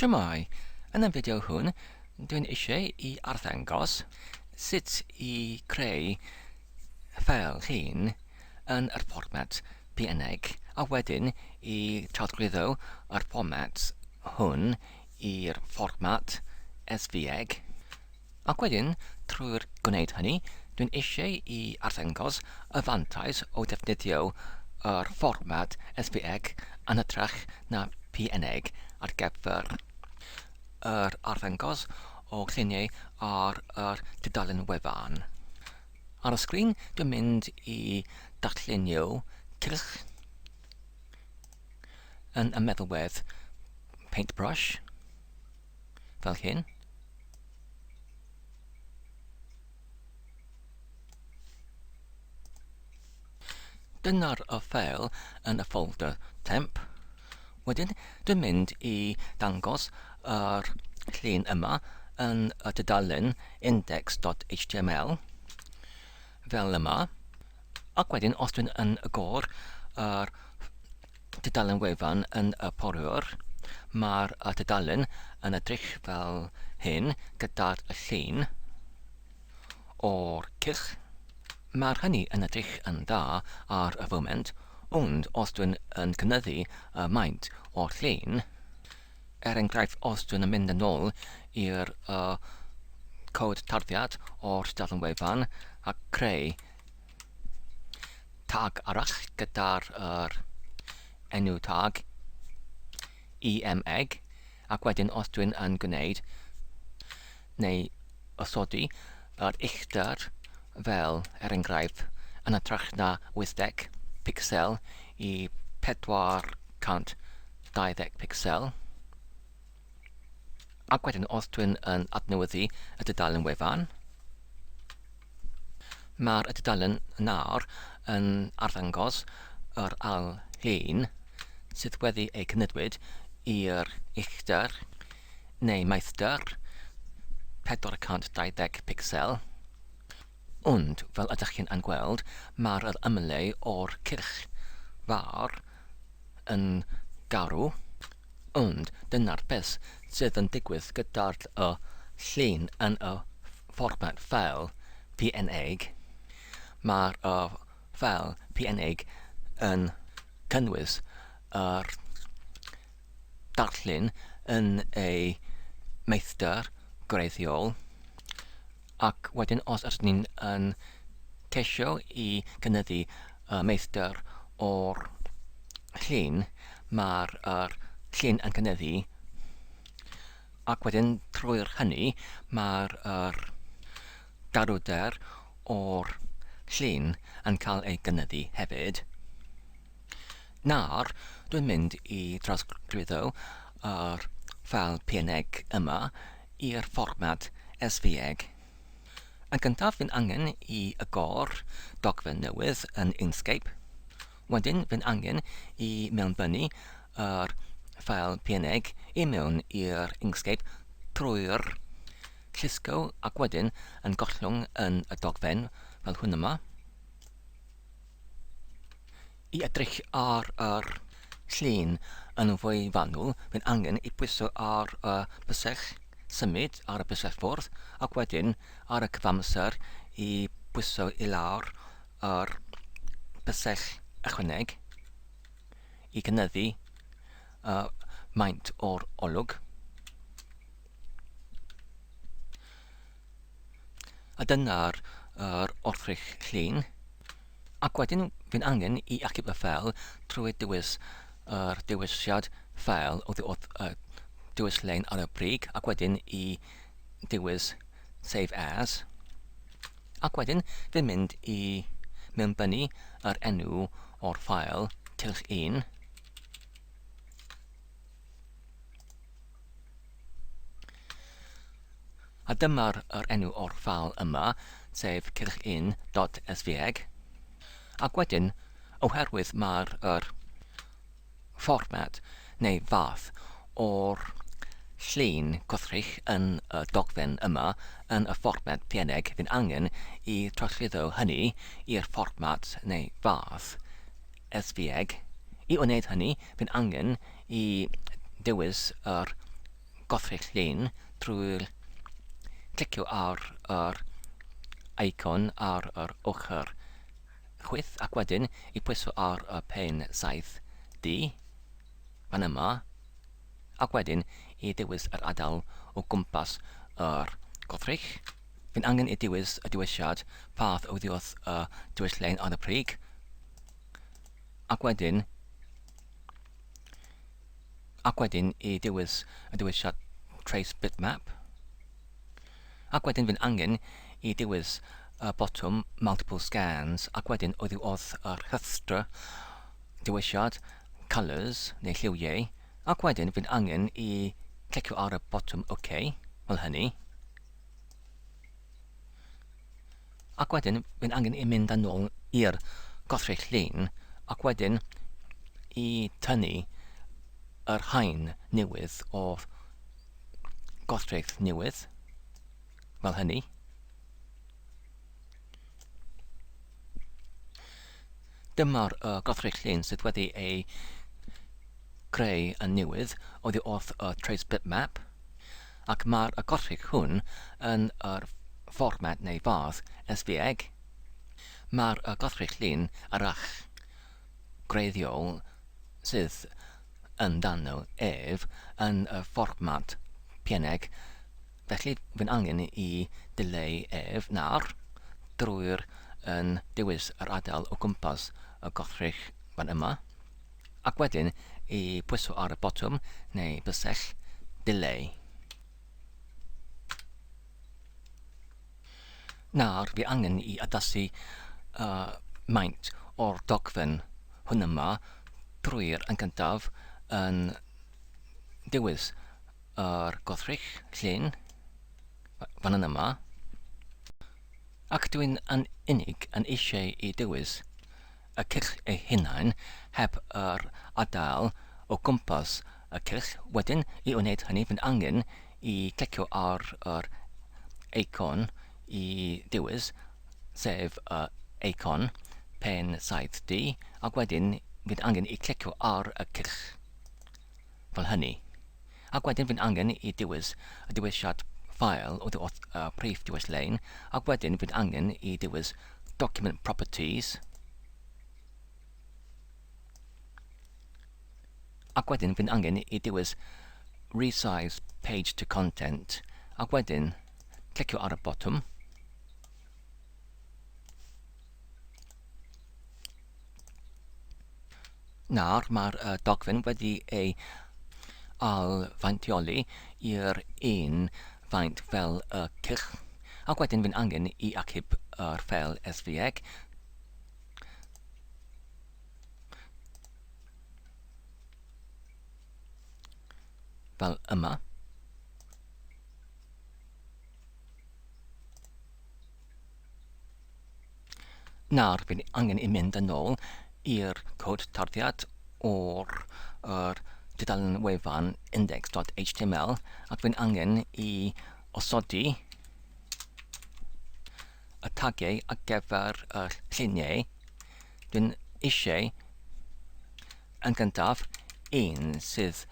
Shwmae! Yn y fideo hwn, dwi'n eisiau i arddangos sut i creu ffeil llun yn yr fformat PNG a wedyn i trawsglwyddo yr fformat hwn i'r fformat SVG. Ac wedyn, trwy'r gwneud hynny, dwi'n eisiau i arddangos y fantais o ddefnyddio yr fformat SVG yn hytrach na PNG ar gyfer yr arddangos o lluniau ar yr tudalen wefan. Ar y sgrin, dwi'n mynd i darllunio cylch yn y meddalwedd Paintbrush, fel hyn. Dyna'r y ffeil yn y ffolder temp. Wedyn, dwi'n mynd i dangos yr llun yma yn y tudalen index.html fel yma. Ac wedyn, os dwi'n yn y gor yr tudalen wefan yn y porwr, mae'r tudalen yn edrych fel hyn gyda'r llun o'r cylch. Mae'r hynny yn edrych yn dda ar y foment, ond os dwi'n yn cynyddu y maint o'r llun, er enghraifft os dwi'n yn mynd yn ôl i'r uh, cod tarddiad o'r tudalen wefan a creu tag arall gyda'r yr enw tag EMEG ac wedyn os dwi'n yn gwneud neu osodi yr uchder fel er enghraifft yn hytrach na 80 pixel i 420 pixel ac wedyn os dwi'n yn adnewyddu y dudalen wefan Mae'r tudalen nawr yn arddangos yr ail llun sydd wedi ei cynyddwyd i'r uchder neu maithder 420 picsel, ond fel ydych chi'n yn gweld mae'r yr ymylau o'r cylch fawr yn garw. Ond dyna'r peth sydd yn digwydd gyda'r y llun yn y fformat ffeil PNG. Mae'r y ffeil PNG yn cynnwys yr darlun yn ei meithder gwreiddiol ac wedyn os ydyn ni'n yn ceisio i gynyddu y meistr o'r llun, mae'r yr llun yn cynyddu ac wedyn trwy'r hynny mae'r yr garwder o'r llun yn cael ei gynyddu hefyd. Nawr, dwi'n mynd i drosglwyddo yr ffeil PNG yma i'r fformat SVG. Yn gyntaf, fi'n angen i agor dogfen newydd yn Inkscape. Wedyn, fi'n angen i mewnbynnu yr ffeil PNG i mewn i'r Inkscape trwy'r llusgo ac wedyn yn gollwng yn y dogfen fel hwn yma. I edrych ar yr llun yn fwy fanwl, mae'n angen i bwyso ar y bysell symud ar y bysell fwrdd ac wedyn ar y cyfamser i bwyso i lawr yr bysell ychwaneg i gynyddu y maint o'r olwg. A dyna'r yr orthrych llun. Ac wedyn fi'n angen i achub y ffeil trwy dewis yr dewisiad ffeil oddi wrth y dewis lein ar y brig ac wedyn i dewis Save As. Ac wedyn fi'n mynd i mewnbynnu yr enw o'r ffael cylch 1. A dyma'r yr enw o'r ffeil yma, sef cylch 1.svg. Ac wedyn, oherwydd mae'r yr fformat neu fath o'r llun gwrthrych yn y dogfen yma yn y fformat PNG, fydd angen i trosglwyddo hynny i'r fformat neu fath SVG. I wneud hynny, fydd angen i dewis yr gothrych llun trwy'r clicio ar yr eicon ar yr ochr chwith ac wedyn i pwyso ar y pen 7D fan yma ac wedyn i ddewis yr ardal o gwmpas yr gothrych. Fi'n angen i dewis y dewisiad path oddi wrth y dewis lein ar y brig ac wedyn ac wedyn i dewis y dewisiad Trace Bitmap ac wedyn fi'n angen i dewis y botwm Multiple Scans ac wedyn oddi wrth y rhestr dewisiad Colours neu lliwiau ac wedyn fi'n angen i clicio ar y botwm OK fel hynny ac wedyn fi'n angen i mynd yn ôl i'r gothrych llun ac wedyn i tynnu yr haen newydd o'r gothrych newydd fel hynny. Dyma'r gothrych llun sydd wedi ei greu yn newydd oddi wrth y Trace Bitmap ac mae'r gothrych hwn yn yr fformat neu fath SVG. Mae'r gothrych llun arall gwreiddiol sydd yn dano ef yn y fformat PNG, felly fy'n angen i dileu ef nawr drwy'r yn dewis yr ardal o gwmpas y gothrych fan yma, ac wedyn i pwyso ar y botwm neu bysell dileu. Nawr fi angen i addasu y maint o'r dogfen hwn yma drwy'r yn gyntaf yn dewis yr gothrych llun fan yna yma ac dwi'n yn unig yn eisiau i dewis y cylch ei hunain heb yr adael o gwmpas y cylch. Wedyn, i wneud hynny, fydd angen i clicio ar yr eicon i dewis, sef y eicon pen 7D, ac wedyn fydd angen i clicio ar y cylch fel hynny. Ac wedyn fydd angen i dewis y dewisiad file oddi wrth y prif dewis lein, ac wedyn fydd angen i dewis Document Properties, ac wedyn fydd angen i dewis Resize Page to Content, ac wedyn clicio ar y botwm. Nawr mae'r dogfen wedi ei ailfaintioli i'r un faint fel y cylch, ac wedyn fydd angen i achub yr ffeil SVG. Fel yma. Nawr bydd angen i mynd yn ôl i'r cod tarddiad o'r yr tudalen wefan index.html ac fydd angen i osodi y tagiau ar gyfer y lluniau. Dwi'n eisiau yn gyntaf un sydd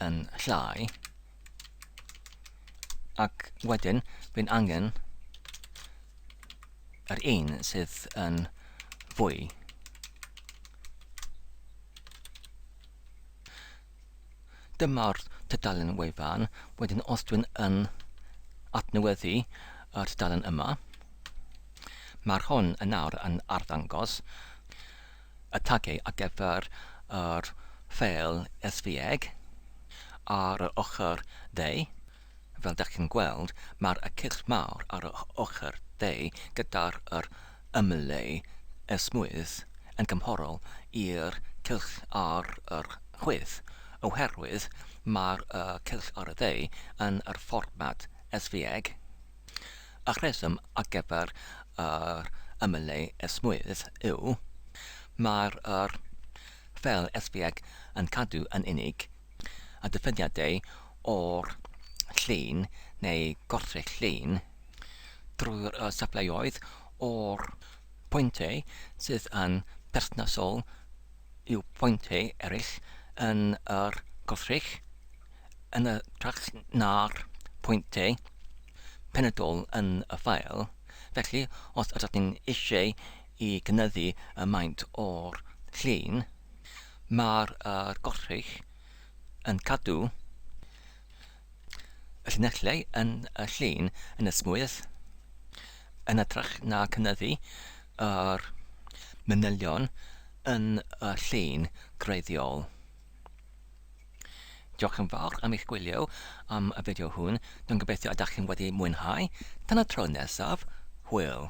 yn llai ac wedyn fydd angen yr un sydd yn fwy. Dyma'r tudalen wefan, wedyn os dwi'n yn adnewyddu yr tudalen yma, mae'r hwn yn nawr yn arddangos y tagiau ar gyfer yr ffeil SVG ar yr ochr dde. Fel dach chi'n gweld, mae'r y cylch mawr ar y ochr dde gyda'r yr ymylau esmwyth yn gymhorol i'r cylch ar yr chwith, oherwydd mae'r y cylch ar y dde yn yr fformat SVG. Y rheswm ar gyfer yr ymylau esmwyth yw mae'r yr ffeil SVG yn cadw yn unig y diffiniadau o'r llun neu gorthrych llun drwy'r safleoedd o'r pwyntiau sydd yn berthnasol i'w pwyntiau eraill yn yr gorthrych. yn hytrach na'r pwyntiau penodol yn y ffael. Felly, os ydych chi'n eisiau i gynyddu y maint o'r llun, mae'r gorchudd yn cadw y llinellau yn y llun yn esmwyth yn hytrach na cynyddu yr manylion yn y llun gwreiddiol. Diolch yn fawr am eich gwylio am y fideo hwn. Dwi'n gobeithio ydych chi'n wedi mwynhau. Tan y tro nesaf, hwyl!